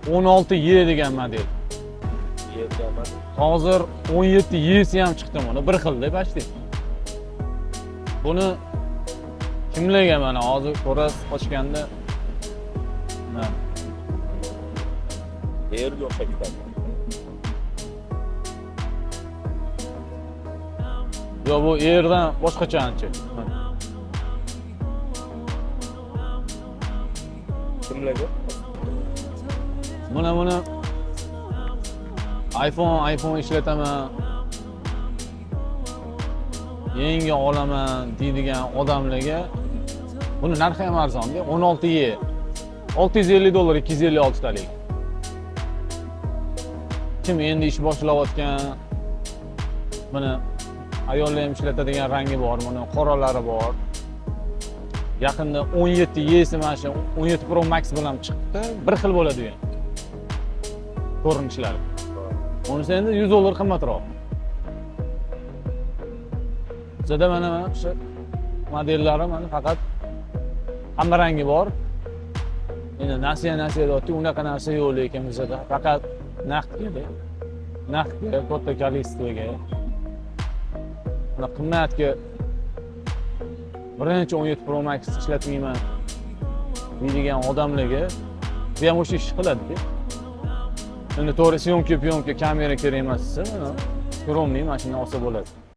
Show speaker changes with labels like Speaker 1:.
Speaker 1: 16E degan model. Hozir 17E'si ham chiqdi mana, bir xilda почти. Buni kimlarga mana hozir ko'rasiz ochganda. Mana.
Speaker 2: Airga o'xshab ketadi.
Speaker 1: Yo, bu Airdan boshqacha ancha.
Speaker 2: Kimlarga?
Speaker 1: Mana buni iPhone ishlataman. Yangi olaman deydigan odamlarga buni narxi ham arzonda, 16E. 650 dollar 256 talik. Kim endi ish boshlayotgan, buni ayollar ham ishlatadigan rangi bor, buni qoralari bor. Yaqinda 17E'si mana shu 17 Pro Max bilan chiqdi, bir xil bo'ladi u ham. Ko'rinishlari. Unisi endi 100 dollar qimmatroq. Bizada mana shu modellari mana faqat hamma rangi bor. Endi nasiya deyapti, unaqa narsa yo'q lekin bizada faqat naqdga, naqdga katta количествоga. Mana qimmatga birinchi 17 Pro Max ishlatmayman deydigan odamlarga bu ham o'sha ishni qiladi-da. Endi to'g'ri, syomka, pyomka, kamera kerak emas desa, mana skromniy mashina olsa bo'ladi.